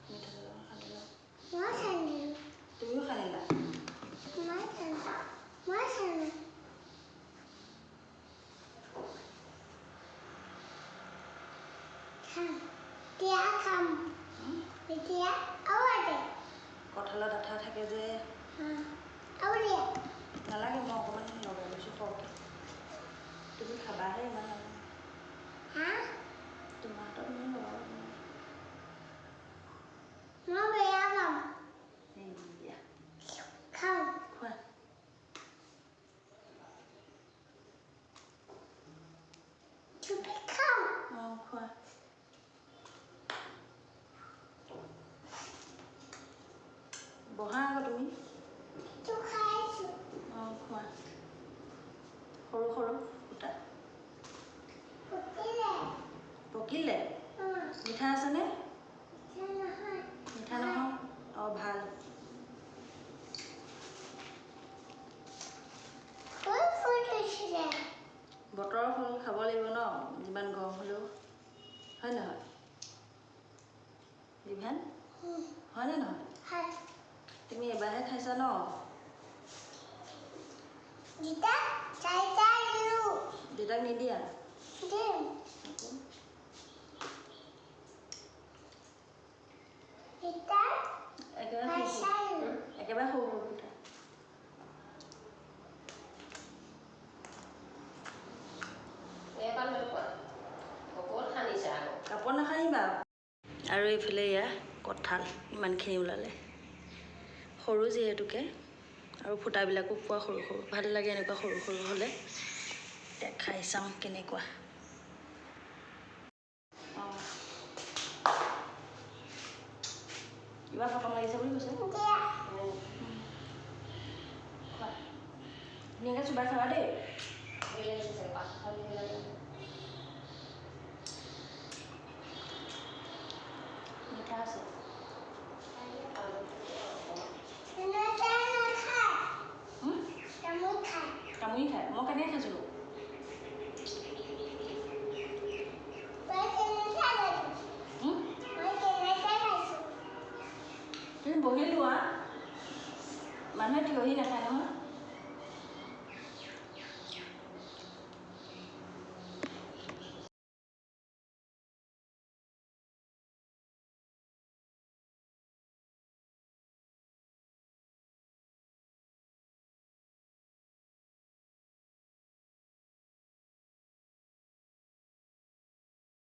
মিঠাতেল অকণ সানি লওঁ। তুমিও সানিলা? কঁঠালত আঠা থাকে যে। নালাগে, মই অকণমান লগাই লৈছোঁ সৰহকৈ। তুমি খাবাহে, ইমান নালাগে। তোমাৰ হাতত মই লগাব। দিয়া, খোৱা। অঁ, খোৱা। বহা আকৌ তুমি। অঁ, খোৱা। সৰু সৰু ফুটা পকিলে। মিঠা আছেনে? মিঠা নহয়। অঁ, ভাল। বতৰৰ ফল খাব লাগিব ন, যিমান গৰম হ'লেও, হয় নহয় দিভান? হয়নে নহয়? তুমি এবাৰহে খাইছা ন? দেউতাক নিদিয়া? একেবাৰে সৰু, একেবাৰে সৰু সৰু ফুটা। কাপোৰ নাসানিবা। আৰু এইফালে এয়া কঁঠাল ইমানখিনি ওলালে, সৰু যিহেতুকে, আৰু ফুটাবিলাকো পোৱা সৰু সৰু। ভাল লাগে এনেকুৱা সৰু সৰু হ'লে। এতিয়া খাই চাওঁ কেনেকুৱা। অঁ, কিবা সকাম লাগিছে বুলি কৈছে। খোৱা, ধুনীয়াকৈ চোবাই খাবা দেই। মিঠা আছে। কামুৰি খায়। মই কেনেকৈ খাইছিলোঁ? তুমি বহি লোৱা, মানুহে থিয়হি নাখায় নহয়।